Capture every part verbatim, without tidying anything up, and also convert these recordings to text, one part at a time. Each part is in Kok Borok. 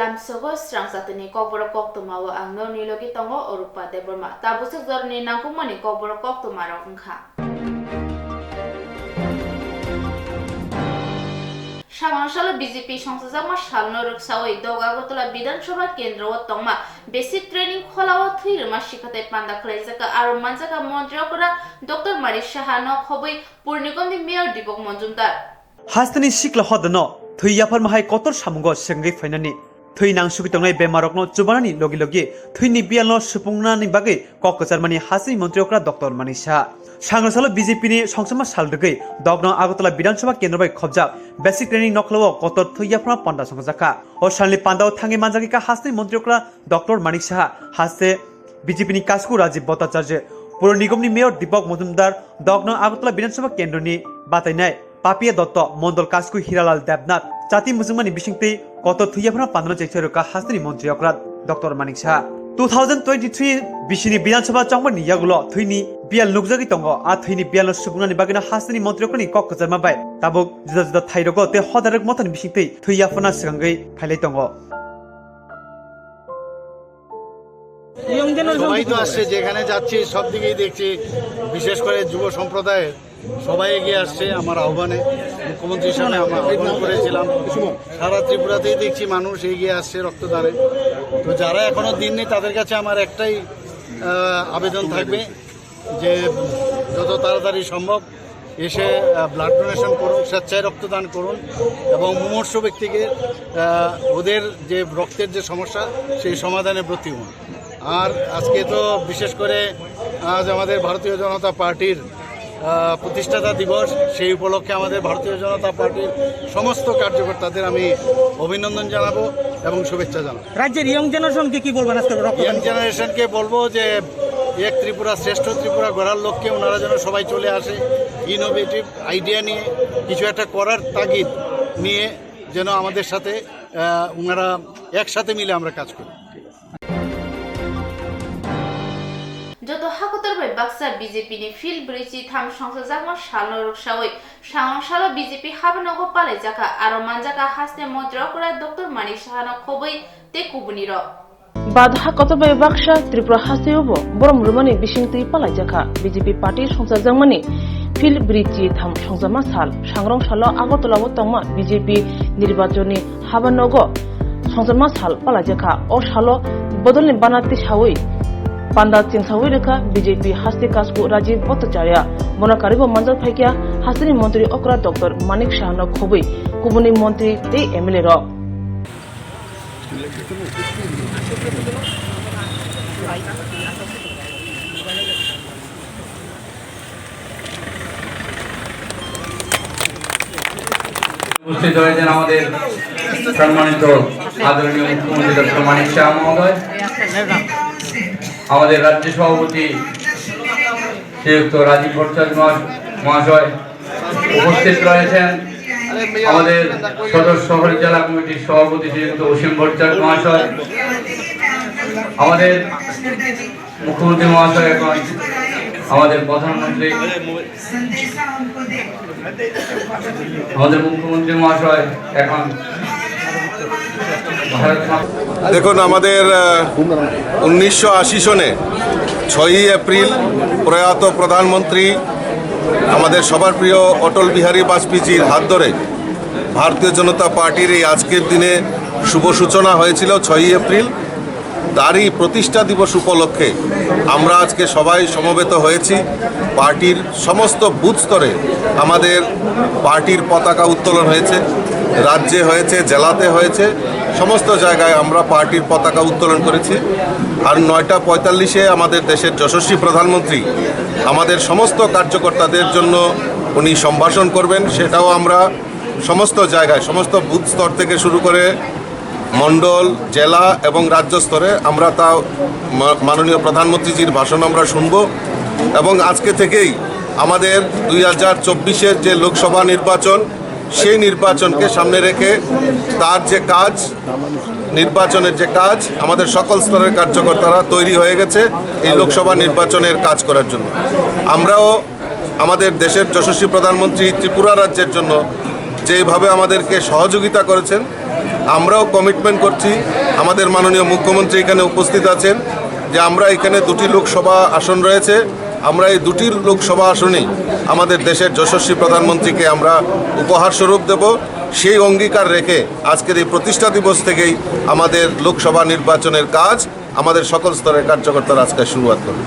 Lamsogo srang jatini kokborok koktwma o ang norni logi tongo Orupa Debbarma. Tabuk swk jorani nangkukmani kokborok koktwma rok wngkha. Sangno salo B J P songsajakma salno rwksawi Dok Agartala Bidhan Sabha kendro o tongma basic training khola o thwi rwma sikhatai panda khwlaijakha aro manjakha montri okra Doctor Manik Saha no khobwi Pur Nigam ni Mayor Deepak Majumdar. Hasteni sikla hodano thwi yapharma hai kotor samungo swrwngwi phainani, thwi nangsugwi tongnai bemarokno chubanani logi logi thwini biyalno supungnani bagwi kok kwcharmani hasteni montri okra Doctor Manik Saha. Sangno salo B J P ni songchakma sal rwgwi Dokno Agartala Bidhan Sabha kendro bai khobjak basic training nokhlao kotor thwi yapharma panda songchajakha. O salni pandao thangwi manjagwi kha hasteni montri okra Doctor Manik Saha, haste B J P ni Kasku Rajiv Bhattacharya, Pur Nigam ni Mayor Deepak Majumdar, Dokno Agartala Bidhan Sabha kendroni batainai Papia Dotto, Mondol Kasku Hiralal Debnath, chati muchungmani bisingtwi kotor thwi yapharma pandano chengchoi rwkha hasteni montri okra Doctor Manik Saha. Two thousand twenty-three bisini Bidhan Sabha chongmani yagulo thwini biyal nukjagwi tongo. A thwini biyalno supungnani bagwino hasteni montri okrani kok kwcharma bai tabuk juda juda thairogo tei hodarok mothani bisingtwi thwi yapharna swkangwi phailai tongo. Young generation সবাই তো কিছু আসছে, বলে। যেখানে যাচ্ছি সব দিকেই দেখছি, বিশেষ করে যুব সম্প্রদায়ের সবাই এগিয়ে আসছে আমার আহ্বানে। মুখ্যমন্ত্রী সামনে আমরা আহ্বান করেছিলাম, সারা ত্রিপুরাতেই দেখছি মানুষ এগিয়ে আসছে রক্তদানে। তো যারা এখনো দিননি, তাদের কাছে আমার একটাই আহ, আবেদন থাকবে যে যত তাড়াতাড়ি সম্ভব এসে ব্লাড ডোনেশন করুন, স্বেচ্ছায় রক্তদান করুন এবং মুমূর্ষু ব্যক্তিকে আহ, ওদের যে রক্তের যে সমস্যা, সেই সমাধানে ব্রতী হন। আর আজকে তো বিশেষ করে আজ আমাদের ভারতীয় জনতা পার্টির আহ, প্রতিষ্ঠাতা দিবস, সেই উপলক্ষে আমাদের ভারতীয় জনতা পার্টির সমস্ত কার্যকর্তাদের আমি অভিনন্দন জানাবো এবং শুভেচ্ছা জানাবো। রাজ্যের ইয়াং জেনারেশনকে কি বলবেন আজকে রক্তদান? ইয়াং জেনারেশনকে বলবো যে এক ত্রিপুরা, শ্রেষ্ঠ ত্রিপুরা গড়ার লক্ষ্যে ওনারা যেন সবাই চলে আসে, ইনোভেটিভ আইডিয়া নিয়ে কিছু একটা করার তাগিদ নিয়ে যেন আমাদের সাথে আহ, ওনারা একসাথে মিলে আমরা কাজ করি। Joto hakotor bai baksa B J P ni field brwi chi tham songsajakma salno rwksawi Sangno salo B J P habanogo palaijakha, aro manjakha haste montri okra Doctor Manik Sahano khobwi tei kubunirok. Bad hakotor bai baksa Tripura hasteo bo borom rwmani bisingtwi palaijakha B J P party songsajakmani field brwi chi tham songjakma sal. Sangrong salo Agartala o tongma B J P nirbachonni habanogo songjakma sal palaijakha. O salo bodolni bana tisawi panda chengsawi rwkha B J P haste kasku Rajiv Bhattacharya. Bono karibo manjak phaikha hasteni montri okra Doctor Manik Sahano khobwi kubuni montri tei M L A rok. উপস্থিত হয়েছেন আমাদের সম্মানিত আদরণীয় মুখ্যমন্ত্রী ডক্টর মানিক সাহা মহোদয়, আমাদের রাজ্য সভাপতি শ্রীযুক্ত রাজীব ভট্টাচার্য মহা-, মহাশয়, উপস্থিত রয়েছেন আমাদের সদর শহর জেলা কমিটির সভাপতি শ্রীযুক্ত অসীম ভট্টাচার্য মহাশয়, আমাদের মুখ্যমন্ত্রী মহাশয় এখন আমাদের প্রধানমন্ত্রী, আমাদের মুখ্যমন্ত্রী মহাশয় এখন ভারত মা- দেখুন, আমাদের, আহ, উনিশশো আশি সনে ছয়ই এপ্রিল প্রয়াত প্রধানমন্ত্রী আমাদের সবার প্রিয় অটল বিহারী বাজপেয়ীজির হাত ধরে ভারতীয় জনতা পার্টির এই আজকের দিনে শুভ সূচনা হয়েছিল ছয়ই এপ্রিল। তারই প্রতিষ্ঠা দিবস উপলক্ষে আমরা আজকে সবাই সমবেত হয়েছি। পার্টির সমস্ত বুথ স্তরে আমাদের পার্টির পতাকা উত্তোলন হয়েছে, রাজ্যে হয়েছে, জেলাতে হয়েছে, সমস্ত জায়গায় আমরা পার্টির পতাকা উত্তোলন করেছি। আর নয়টা পঁয়তাল্লিশে আমাদের দেশের যশস্বী প্রধানমন্ত্রী আমাদের সমস্ত কার্যকর্তাদের জন্য উনি সম্ভাষণ করবেন, সেটাও আমরা সমস্ত জায়গায়, সমস্ত বুথ স্তর থেকে শুরু করে মণ্ডল, জেলা এবং রাজ্য স্তরে আমরা তা মা-, মাননীয় প্রধানমন্ত্রীজির ভাষণ আমরা শুনব। এবং আজকে থেকেই আমাদের দুই হাজার চব্বিশের যে লোকসভা নির্বাচন, সেই নির্বাচনকে সামনে রেখে তার যে কাজ, নির্বাচনের যে কাজ, আমাদের সকল স্তরের কার্যকর্তারা তৈরি হয়ে গেছে এই লোকসভা নির্বাচনের কাজ করার জন্য। আমরাও আমাদের দেশের যশস্বী প্রধানমন্ত্রী ত্রিপুরা রাজ্যের জন্য যেভাবে আমাদেরকে সহযোগিতা করেছেন, আমরাও কমিটমেন্ট করছি, আমাদের মাননীয় মুখ্যমন্ত্রী এখানে উপস্থিত আছেন, যে আমরা এখানে দুটি লোকসভা আসন রয়েছে, আমরা এই দুটি লোকসভা আসনই আমাদের দেশের যশস্বী প্রধানমন্ত্রীকে আমরা উপহার স্বরূপ দেব। সেই অঙ্গীকার রেখে আজকের এই প্রতিষ্ঠা দিবস থেকেই আমাদের লোকসভা নির্বাচনের কাজ আমাদের সকল স্তরের কার্যকর্তারা আজকে শুরুয়াত করবে।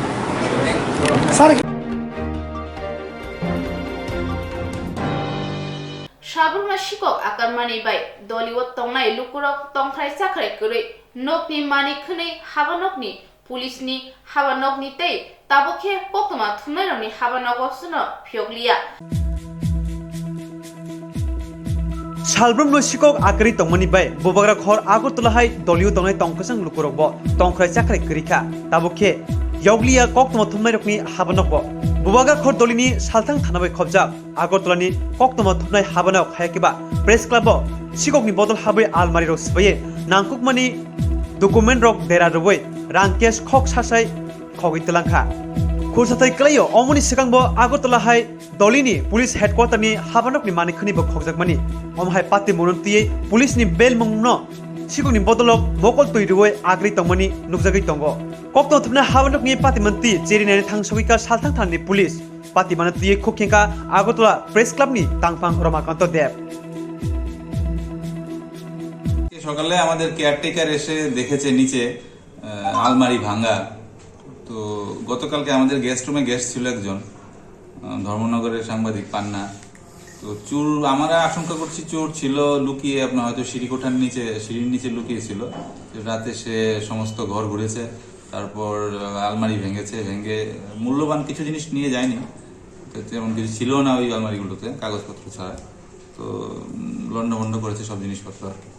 Sabrumno sikok akarmani bai dolio tongnai lukurok tongkhrai chakhrai kwrwi nokni mani khwnwi habanokni, police ni habanokni tei tabuk khe koktwma thumnairokni habanogo phano phiyokliya. Salbrumno sikok akwrwi tongmani bai Bubagra khor Agartala hai dolio tongnai tongkwchang lukurokbo tongkhrai chakhrai kwrwi kha, tabuk khe yokliya koktwma thumnairokni habanokbo. Bubagra khor dolini salthang thana bai khobjak Agartala ni koktwma thumnai habanok hai khe ba Press Club o sikokni bodol habwi almari rok swbaiwi nangkukmani document rok dera rwui rang cash khok sasai khogwi twlang kha. Khursathai kwlaio omoni swkangbo Agartala hai dolini police headquarter ni habanokni mani khwnibo khokjakmani. Omo hai pati muron twiwi police ni belmungno sikokni bodolok mokol twi rwui agrwi tongmani nukjagwi tongo. Koktwma thumnai habanokni patimantwi cherinani thangsogwi ka salthang thanani police. Patimano twiwi khuk khengkha Agartala Press Club ni tangphang Romakanto Deb. সকালে আমাদের কেয়ারটেকার এসে দেখেছে নিচে আহ, আলমারি ভাঙা। তো গতকালকে আমাদের গেস্ট রুমে গেস্ট ছিল একজন আহ, ধর্মনগরের সাংবাদিক পান্না। তো চুর আমরা আশঙ্কা করছি চোর ছিল লুকিয়ে আপনার হয়তো সিঁড়ি কোঠার নিচে সিঁড়ির নিচে লুকিয়ে ছিল। তো রাতে সে সমস্ত ঘর ঘুরেছে, তারপর আহ, আলমারি ভেঙেছে, ভেঙে মূল্যবান কিছু জিনিস নিয়ে যায়নি। তো তেমন কিছু ছিল না ওই আলমারিগুলোতে কাগজপত্র ছাড়া। তো উম, লণ্ডভণ্ড করেছে সব জিনিসপত্র আর কি।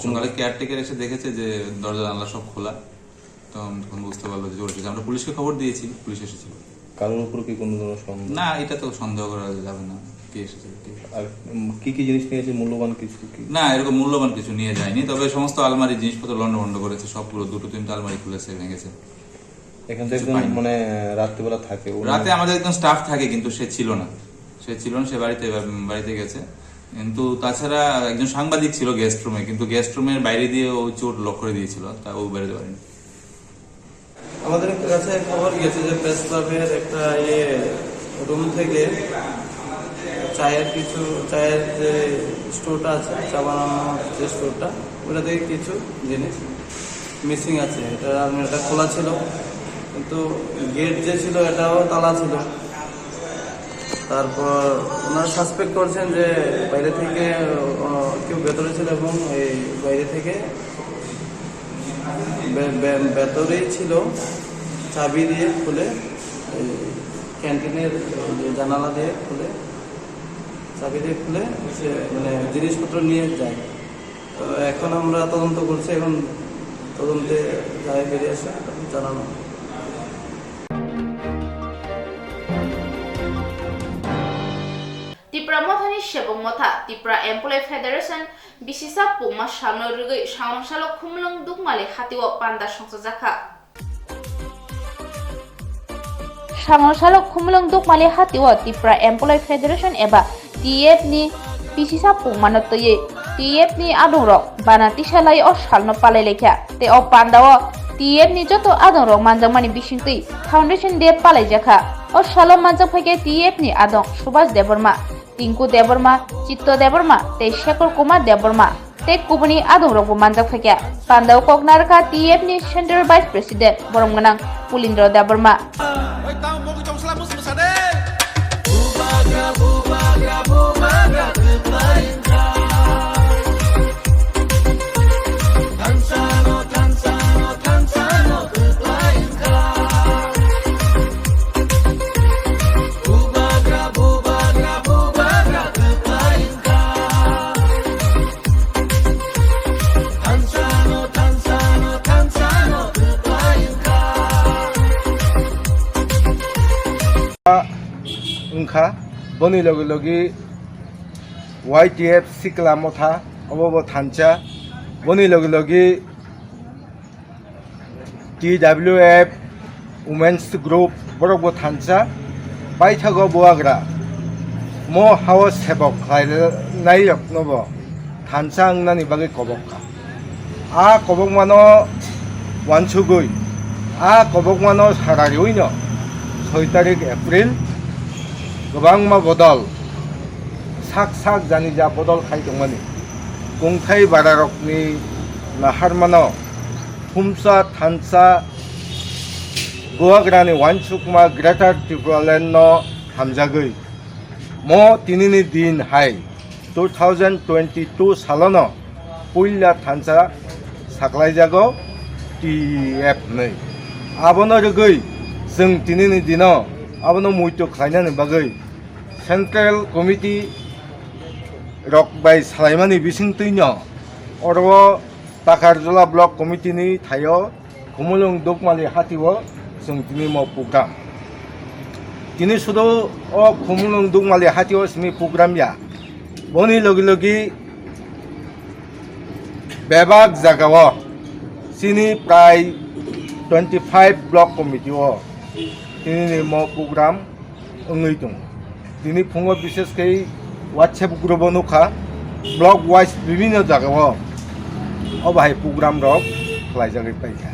সকালে কেয়ারটেকার এসে দেখেছে যে দরজা জানলা সব খোলা। তখন তখন বুঝতে পারলো যে চোর এসেছে। আমরা পুলিশকে খবর দিয়েছি, পুলিশ এসেছিল। কারোর উপর কি কোনো ধরনের সন্দেহ? না, এটা তো সন্দেহ করা যাবে না কে এসেছে কে। আর উম, কি কি জিনিস নিয়েছে, মূল্যবান কিছু কি? না, এরকম মূল্যবান কিছু নিয়ে যায়নি, তবে সমস্ত আলমারির জিনিসপত্র লণ্ডভণ্ড করেছে, সবগুলো দুটো তিনটা আলমারি খুলেছে, ভেঙেছে। এখানে তো একজন মানে রাত্রিবেলা থাকে, উনি রাতে আমাদের একজন স্টাফ থাকে, কিন্তু সে ছিল না। সে ছিল না, সে বাড়িতে বাড়িতে গেছে। কিন্তু তাছাড়া একজন সাংবাদিক ছিল গেস্ট রুমে, কিন্তু গেস্ট রুমের বাইরে দিয়ে ওই চোর লক করে দিয়েছিল, তা ও বেরোতে পারেনি। আমাদের কাছে খবর গেছে যে প্রেস ক্লাবের একটা ইয়ে রুম থেকে চায়ের কিছু চায়ের যে স্টোরটা আছে, চা বানানোর যে স্টোরটা, ওটা থেকে কিছু জিনিস মিসিং আছে। এটা আলমিরাটা খোলা ছিল, কিন্তু গেট যে ছিল এটাও তালা ছিল। তারপর ওনারা সাসপেক্ট করছেন যে বাইরে থেকে আহ, কেউ ভেতরে ছিল এবং এই বাইরে থেকে বে- বে- ভেতরেই ছিল, চাবি দিয়ে খুলে, এই ক্যান্টিনের যে জানালা দিয়ে খুলে, চাবি দিয়ে খুলে সে মানে জিনিসপত্র নিয়ে যায়। তো এখন আমরা তদন্ত করছি, এখন তদন্তে যাই বেরিয়ে আসে তখন জানানো হবে। Tipra Mothani Sebok Motha, Tipra Employee Federation, bisisa pungma salno rwgwi Sangrong salo Khumulwng Dukmali hatio panda songchajakha. Sangrong salo Khumulwng Dukmali hatio Tipra Employee Federation eba T F ni bisisa pungmano twiwi T F ni adongrok bana tisa lai o salno palai laikha. Tei o panda o T F ni joto adongrok manjakmani bisingtwi Foundation Day palaijakha. O salo manjak phaikhe T F ni adong Subhas Debbarma, Tinku Debbarma, Chitto Debbarma tei Shekhar Kumar Debbarma tei kubuni adongrokbo manjak phaikha. Pandao kok narwkha T F ni Central Vice President borom gwnang Pulindra Debbarma. Wngkha boni logi logi Y T F Sikla Motha obo bo thansa, boni logi logi T W F Women's Group borok bo thansa, paithago buagra mo hao sebok khlainai rok no bo thansa wngnani bagwi kobok kha. A kobokmano uansugwi, a kobokmano sara riwino soi tarik April kwbangma bodol, sak sak jani ja bodol khai tongmani. Kungthai bararokni naharmano thumsa thansa Bubagrani uansukma Greater Tipraland no hamjagwi mo tinini din hai two thousand twenty-two salono puila thansa saklaijago T F hwnwi. Abono rwgwi chwng tinini dino abono muitu khlainani bagwi Central Committee rok bai salaimani bisingtwino oro Takarjala Block Committee ni thaio Khumulwng Dukmali hatio chwng tini mo program. Tini sudu o Khumulwng Dukmali hatio simi program ya. Boni logi logi bebak jagao chini prai twenty five block committee o tini ni mo program wngwi tongo. Tini phungo bishes khe WhatsApp group o nukha, block wise bibinno jagao o bahai program rok khlaijagwi paikha.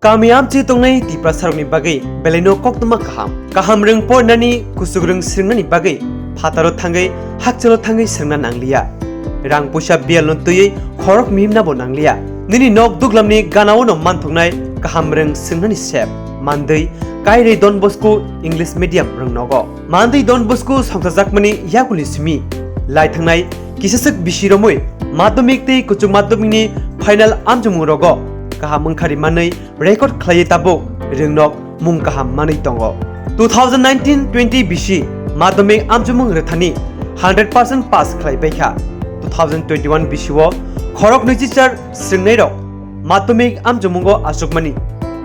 Kami amchi tongnai Tiprasarokni bagwi belaino koktwma kaham. Kaham rwng pornani, kuchuk rwng swrwngnani bagwi phataro thangwi, hakchalo thangwi swrwngna nangliya. Rang puisa biyalno twiwi khorok mihimnabo nangliya. Nini nok duglamni ganao'-no manthoknai kaham rwng swrwngnani sep. Mandwi, Kairwi Don Bosco English Medium rwng nogo. Mandwi Don Bosco songchajakmani yakulni simi lai thangnai kisaswk bisi romwi madhyamik tei kuchuk madhyamikni final amchomung rogo kaham wngkha ri manwi record khlaiwi tabuk rwngnok mung kaham manwi tongo. Two thousand nineteen twenty bisi madhyamik amchomung rwthani hundred percent pass khlai paikha. Two thousand twenty-one bisio khorok nwichichar swrwngnairok madhyamik amchomungo achukmani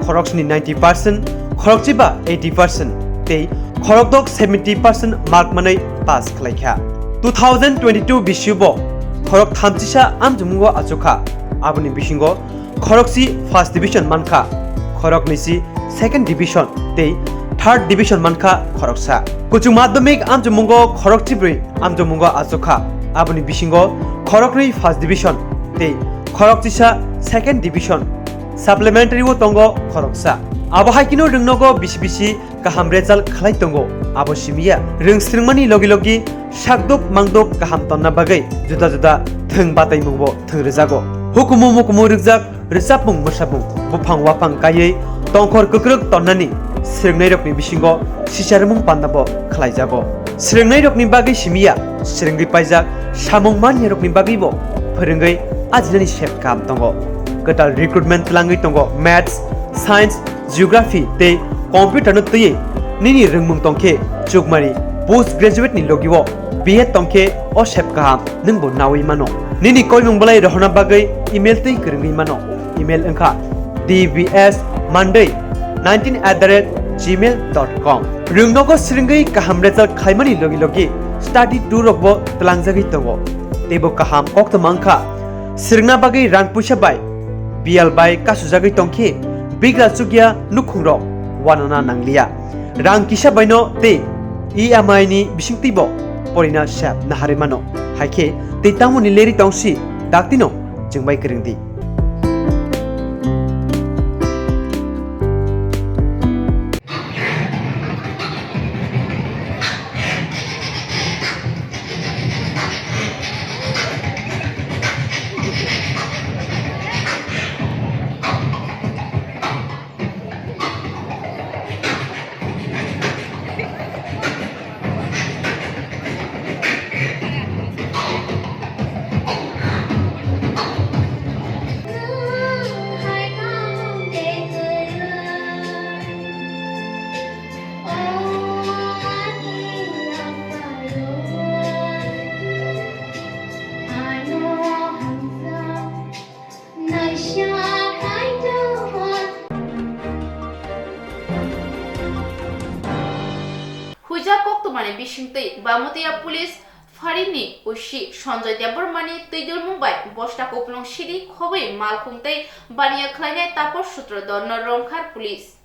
khoroksni ninety percent, khorokchiba eighty percent tei khorokdok seventy percent mark manwi pass khlaikha. Two thousand twenty-two bisibo khorok thamchisa amchomungo achukha, aboni bisingo khorokchi first division mankha, khoroknwisi second division tei third division mankha khoroksa. Kuchuk madhyamik amchomungo khorokchibrwi amchomungo achukha, aboni bisingo khoroknwi first division tei khorokchisa second division. Supplementary o tongo khoroksa. Abo hai kheno rwngnogo bisi bisi kaham result khlai tongo, abo simiya rwng swrwngmani logi logi sakduk mangduk kaham tonna bagwi juda juda thwng bataimungbo thwng rwjago. Hukumu mukumu rwkjak rwchapmung mwsapmung buphang waphang kaiwi tongkhor kwkrwk tonnani swrwngnairokni bisingo sicharmung pandabo khlaijago. Swrwngnairokni bagwi simiya swrwngwi paijak samung manyarokni bagwibo phwrwngwi ajinani sep kaham tongo. Kwtal recruitment twlangwi tongo Maths, Science, Geography tei Computer no twiwi nini rwngmung tongkhe chukmani post graduate ni logi o B Ed tongkhe o sep kaham nwngbo nawi mano. Nini koimung bolai rohorna bagwi email twi kwrwngwi mano. Email wngkha D B S Monday nineteen at the rate gmail dot com. Rwngnogo swrwngwi kaham result khlaimani logi logi study tour rokbo twlangjagwi tongo. Teibo kaham koktwma wngkha swrwngna bagwi rang puisa bai biyal bai kasujagwi tongkhe bigra chukya nukhungrok wanana nangliya. Rang kisa baino tei E M I ni bisingtwibo porina sep naharwi mano. Haikhe tei tamoni leri tongsi daktino chwngbai kwrwngdi. Huijak koktwmani bisingtwi Bamutiya Police Pharini O C Sanjoy Debbarmani twidulmung bai bosta kupulung sidi khobwi malkhung tei baniya khlainai Tapor Sutradharno Rongkhar Police.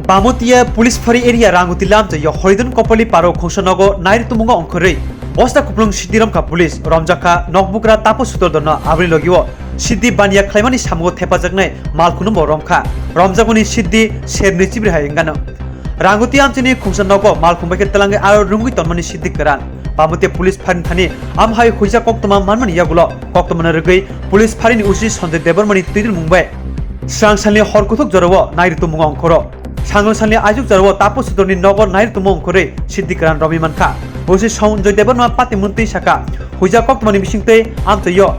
Bamotiya Police Phari area Rangoti lamchai yo Horidon Kopoli paro khungsa nogo nairi tumungo ongkhorwi bosta kuplung sidi romkha police romjakha nokbukra Tapo Sutrodorno aboni logio sidi baniya khlaimani samungo thepajaknai malkhunumbo romkha romjakmani sidi serni chibri hai wngano. Rangoti amchini khungsa nogo malkhung bai khe twlangwi aro rungwi tonmani sidi kwran. Bamotiya Police Pharini thani amhai huijak koktwma manmani yagulo koktwmano rwgwi Police Pharini O C Sanjay Debbarmani twidulmung bai swrang salni hor kuthuk jorao nairi tumungo ongkhoro. Sangno salni aijuk jorao Tapo Sutrodorni nogo nairi tumo ongkhorwi sidi kwran romwi mankha. O C Sanjay Debbarma patimuntwi saka, huijak koktwmani bisingtwi amchaio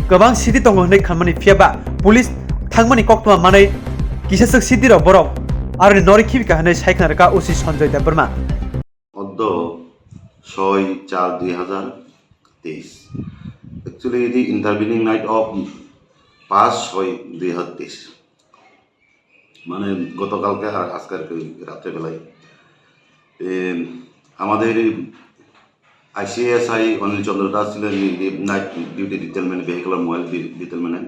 kwbang sidi tongo hwnwi khanmani phiyaba police thangmani koktwma manwi kisaswk sidirok borok aroni nori khibika hwnwi sai khna rwkha O C Sanjay Debbarma. অদ্য ছয় চার দুই হাজার তেইশ। Actually, the intervening night of পাঁচ ছয় দুই হাজার তেইশ, মানে গতকালকে আর আজকের এই রাত্রেবেলায়, এ, আমাদের আইসিএসআই অনিল চন্দ্র দাস ছিলেন night duty detailment, vehicular mobile ডিটেলমেন্টে।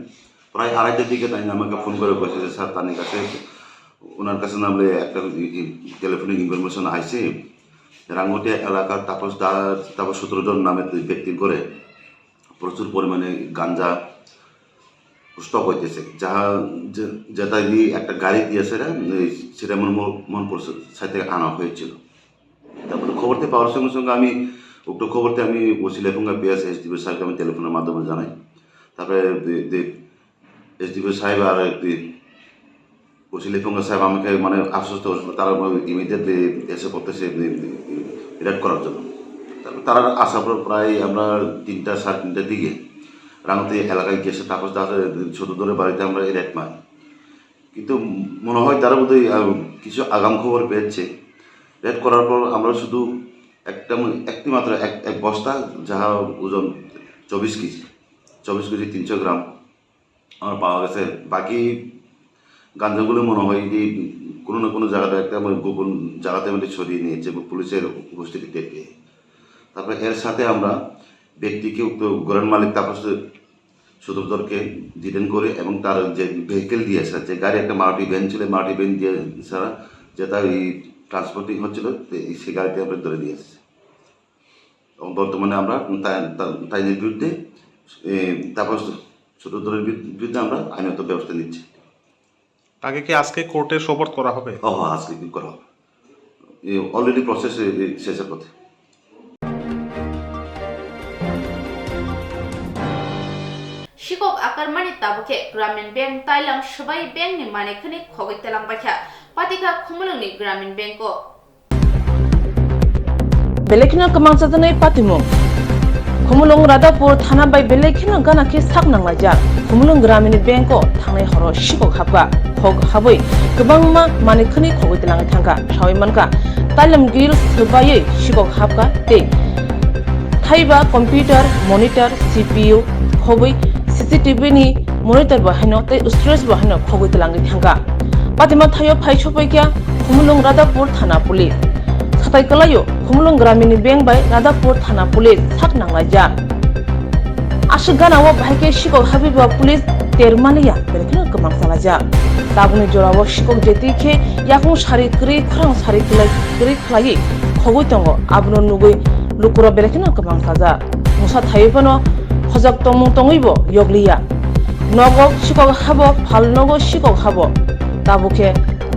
প্রায় আড়াইটার দিকে তাই আমাকে ফোন করে বলছে যে, "স্যার, তার কাছে, ওনার কাছে না বলে একটা ই-, ই-, টেলিফোনিক ইনফরমেশন আইছে, রাঙ্গুটিয়া এলাকার তাপস দাস, তাপস সূত্রধর নামে দুই ব্যক্তির ঘরে প্রচুর পরিমাণে গাঞ্জা স্টক হইতেছে, যাহা, যে-, যেটা দিয়ে একটা গাড়ি দিয়েছে এরা, এই শ্রীরামন মোহনপুর সাইড থেকে আনা হয়েছিল।" তারপরে খবরটি পাওয়ার সঙ্গে সঙ্গে আমি উক্ত খবরটি আমি ওসি লেফুঙ্গা পিএস এসডিপিও স্যারকে আমি টেলিফোনের মাধ্যমে জানাই। তারপরে এসডিপিও সাহেব আর ওসি লেফুঙ্গা সাহেব আমাকে মানে আশ্বস্ত করেছিল, তারা ইমিডিয়েটলি এসে করতেছে রেড করার জন্য। তারপর তারা আসার পর প্রায় আমরা তিনটা, সাড়ে তিনটার দিকে রাঙামাটি এলাকায় গেছে, তাপস দাসের ছোট ধরে বাড়িতে আমরা রেড মারি। কিন্তু মনে হয় তারা বোধহয়, আহ, কিছু আগাম খবর পেয়েছে। রেড করার পর আমরা শুধু একটা ম-, একটি মাত্র এক, এক বস্তা, যাহা ওজন চব্বিশ কেজি, চব্বিশ কেজি তিনশো গ্রাম আমার পাওয়া গেছে। বাকি গাঞ্জাগুলো মনে হয় যে কোনো না কোনো জায়গাতে একটা মানে গোপন জায়গাতে মানে ছড়িয়ে নিয়েছে এবং পুলিশের উপস্থিতি টের পেয়ে। তারপরে এর সাথে আমরা ব্যক্তিকে উক্ত ঘরের মালিক তাপস সূত্রধরকে ডিটেন করে এবং তার যে ভেহিকেল দিয়ে আসা, যে গাড়ি একটা মারুতি ভ্যান ছিল, মারুতি ভ্যান দিয়ে ছাড়া যেটা ওই ট্রান্সপোর্টিং হচ্ছিল, তো এই সে গাড়িতে আমরা ধরে নিয়ে এসেছি। এবং বর্তমানে আমরা তা-, তা-, তাইনের বিরুদ্ধে, এ, তাপস সূত্রধরের বিরু-, বিরুদ্ধে আমরা আইনত ব্যবস্থা নিচ্ছি। তাকে কি আজকে কোর্টে সোপর্দ করা হবে? ও, হ্যাঁ, আজকে কি করা হবে? এ, অলরেডি প্রসেস, এ, এ, শেষের পথে। Sikok akarmani tabukhe Gramin Bank Tailam Swbai Bank ni manwi khwnwi khogwi twlang baikha, patikha Khumulwngni Gramin Bank o. Belai kheno kwmang chajaknai patimung. Khumulwng Radhapur thana bai belai kheno gana khe sak nanglaijak. Khumulwng Gramini Bank o thangnai horo sikok hapkha. Khok habwi kwbangma manwi khwnwi khogwi twlangwi thangkha. Sawi mankha, Tailam Grill swbaiwi sikok hapkha tei thaiba computer, monitor, C P U khobwi C C T V ni monitor bo haino tei storage bo haino khogwi twlangwi thangkha. Patima thaio phai sophaikha Khumulwng Radhapur Thana Police. Satai kwlaio Khumulwng Gramini Bank bai Radhapur Thana Police sak nanglaijak. Aswk gana o bahai khe sikok habiba police ter maliya, belai kheno kwmang chalaijak. Tabukni jorao sikok jeti khe yakung sari kwrwi, khorang sari kwlai kwrwi khlaiwi khogwi tongo. Abono nugwi lukurok belai kheno kwmang chajak. Mungsa thaiwi phano khojak tongmung tongwibo yokliya. Nogo sikok habo, phal nogo sikok habo. Tabuk khe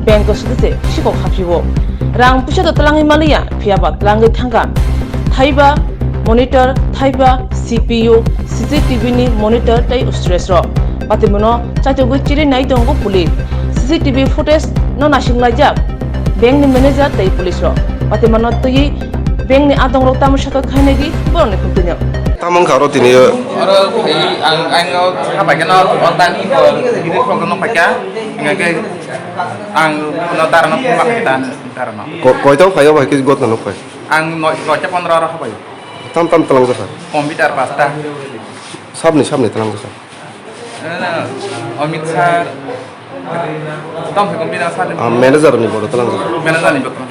bank o sotwi se sikok haphiwo. Rang puisa do twlangwi maliya, phiyaba twlangwi thangkha. Thaiba monitor, thaiba C P U, C C T V ni monitor tei storage rok. Patimano chaitugwi chiri nai tongo police. C C T V footage no naising laijak bank ni manager tei police rok. Patimano twiwi bank ni adong rok tamo sakha khainagi borok ni khuk twi no. Tamo wngkha oro tini o? Oro phai ang, ang o ha pai khe no, o tani bo giri khok no phai kha. Hingkha khe ang no dara no phone ma kha khe ta, dara no. Ko-, koita phai o bai khe gotna no phai? Ang noi, noita pondro oro ha pai o. Tam tam twlang jakha? Computer pasta. Sabni, sabni twlang jakha? Eh, Amit Shah. Tamo se computer sa de. Ah, manager ni bodo twlang jakha? Manager ni bodo.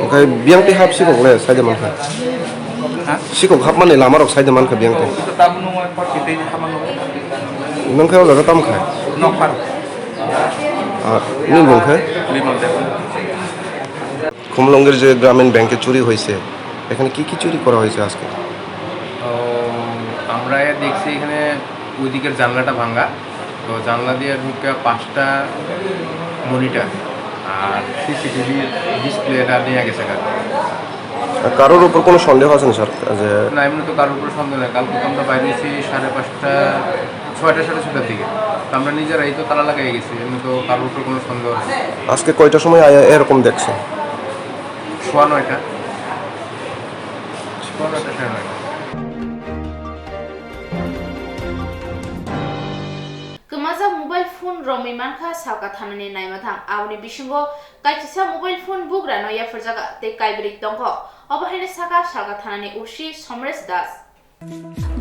Oke, biyang twi hap sikok le, sai de mankha? Ha? Sikok hapmani lama rok sai de mankha biyang twi? Ito tamo nung por kiti hapmano. Nung khe o jaga tam kha? Nok par. আহ, নি মুখে? খুমলঙ্গের যে গ্রামীণ ব্যাংকে চুরি হয়েছে, এখানে কি কি চুরি করা হয়েছে আজকে? তো আমরা দেখছি এখানে ওইদিকের জানলাটা ভাঙা, তো জানলা দিয়ে ঢুকে পাঁচটা মনিটর আর সিসিটিভি ডিসপ্লেটা নিয়ে গেছে গা। আর কারোর উপর কোনো সন্দেহ আছে না, স্যার, যে না, এমনি তো কারোর উপর সন্দেহ নেই। কালকে তো আমরা বাইরে এসেছি সাড়ে পাঁচটা, ছয়টা, সাড়ে ছয়টার দিকে। তো আমরা নিজেরাই তো তালা লাগাই গেছি, এমনি তো কারোর উপর কোনো সন্দেহ নেই। আজকে কয়টার সময় আয়া এরকম দেখছেন? সোয়া নয়টা। সোয়া নয়টা, সাড়ে নয়টা। Kwmajak mobile phone romwi mankha Salka thanani naimathang. Aboni bisingo kaisisa mobile phone bugrano yapharjaga tei kaibrwi tongkho. Obo haino sakha Salka thanani O C Somresh Das.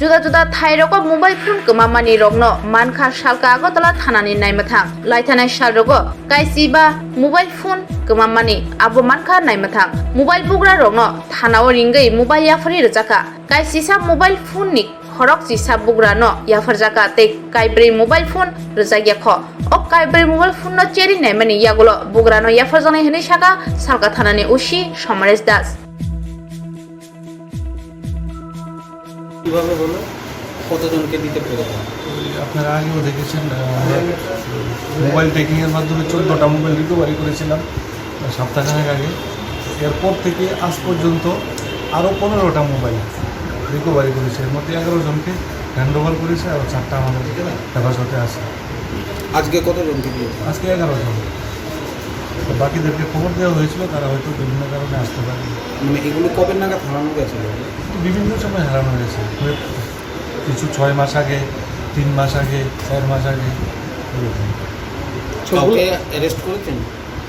Juda juda thairogo mobile phone kwmammani rokno mankha Salka Agartala thanani naimathang. Laithanai salrogo kaisiba mobile phone kwmammani abo mankha naimathang. Mobile bugra rokno thanao ringwi mobile yapharwi rwjakha. Kaisisa mobile phone ni khorok chisa bugrano yapharjakha tei kaibrwi mobile phone rwjakya kho. O kaibrwi mobile phone no cheri naimani yagulo bugrano yapharjaknai hwnwi sakha Salka thanani O C Somresh Das. কিভাবে হলো? কতজনকে দিতে পেরেছেন? আপনারা আগেও দেখেছেন, আহ, আমরা মোবাইল ট্র্যাকিংয়ের মাধ্যমে চোদ্দটা মোবাইল রিকভারি করেছিলাম, আহ, সপ্তাহখানেক আগে। এরপর থেকে আজ পর্যন্ত আরও পনেরোটা মোবাইল রিকভারি করেছি। এর মধ্যে এগারো জনকে হ্যান্ড ওভার করেছি, আর চারটা আমাদের হেফাজতে আছে। আজকে কতজনকে দিয়েছেন? আজকে এগারো জন। তো বাকিদেরকে খবর দেওয়া হয়েছিল, তারা হয়তো বিভিন্ন কারণে আসতে পারেনি। মানে, এগুলো কবে নাগাদ হারানো গেছিল? বিভিন্ন সময় হারানো হয়েছে। কিছু ছয় মাস আগে, তিন মাস আগে, চার মাস আগে, এরকম। কাউকে অ্যারেস্ট করেছেন?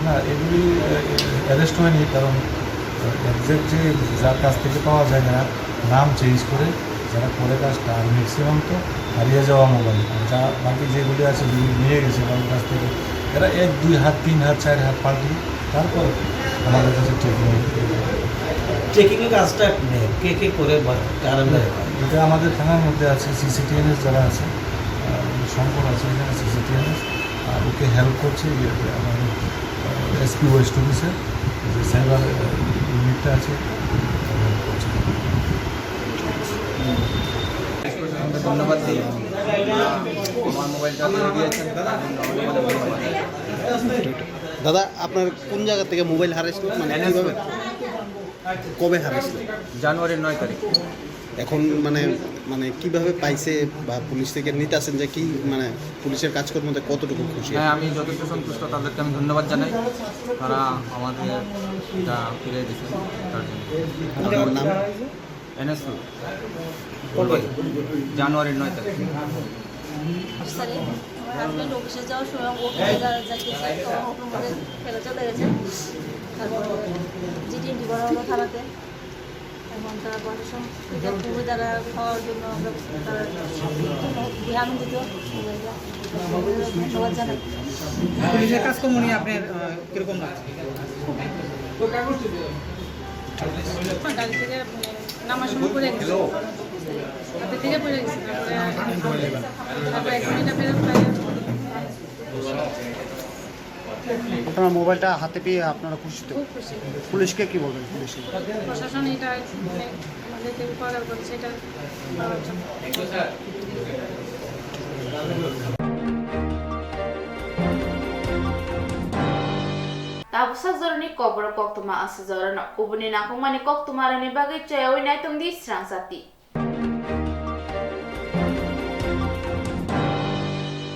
না, এগুলি, এ, এ, অ্যারেস্ট হয়নি, কারণ, এ, এক্স্যাক্ট যে যার কাছ থেকে পাওয়া যায় না, নাম চেঞ্জ করে যারা করে কাজটা, আর ম্যাক্সিমাম তো হারিয়ে যাওয়া মোবাইল। আর যা বাকি যেগুলি আছে, যেগুলি নিয়ে গেছে কারোর কাছ থেকে, এরা এক, দুই হাত, তিন হাত, চার হাত পাল্টি, তারপর আমাদের কাছে ট্র্যাকিং। ট্র্যাকিং এর কাজটা কে কে করে বা কারা করে? এটা আমাদের থানার মধ্যে আছে, সিসিটিএনএস যারা আছে, আহ, শঙ্কর আছে এখানে সিসিটিএনএস, আর ওকে হেল্প করছে ইয়ে, আমাদের, আহ, এসপি ওয়েস্ট অফিসের যে সাইবার, আহ, ইউনিটটা আছে, হেল্প করছে। আমরা ধন্যবাদ দিই। আমার মোবাইলটা দিয়ে দিয়েছেন, তার জন্য অনেক অনেক ধন্যবাদ। দাদা, আপনার কোন জায়গা থেকে মোবাইল হারাইছিল? মানে, এনএস কিভাবে? রোড। কবে হারাইছিল? জানুয়ারির নয় তারিখ। এখন মানে, মানে কিভাবে পাইছে বা পুলিশ থেকে নিতে আসেন যে কি, মানে পুলিশের কাজকর্মতে কতটুকু খুশি? হ্যাঁ, আমি যথেষ্ট সন্তুষ্ট, তাদেরকে আমি ধন্যবাদ জানাই, তারা আমাদের এটা ফিরিয়ে দিয়েছেন তার জন্য। আপনার নাম? NS road. কবে? জানুয়ারির নয় তারিখ। সালে আমার হাজব্যান্ড অফিসে যাওয়ার সময় ও ফেলে যা-, যাইতেছে, তো অটোর মধ্যে ফেলে চলে গেছে। তারপর জিডি ডিবারো থানাতে। এখন তারা প্রশাসন থেকে খুবই তারা পাওয়ার জন্য আমরা তারা খুবই আনন্দিত। ধন্যবাদ জানাই। পুলিশের কাজকর্ম নিয়ে আপনার, আহ, কিরকম লাগছে? গাড়ি থেকে, মানে, নামার সময় পড়ে গেছে। হাতে থেকে পড়ে গেছে। তারপরে, তারপরে এক মিনিট ফেরত পাই। আপনার মোবাইলটা হাতে পেয়ে আপনারা খুশি তো? খুব খুশি। পুলিশকে কি বলবেন? পুলিশকে? প্রশাসন এটা, মানে, আমাদেরকে উপকার করেছে, এটা পাওয়ার জন্য। Tabuksa jorani kokborok koktwma aswk jorano kubuni nangkukmani koktwmarokni bagwi choyaui naitomdi srang chati.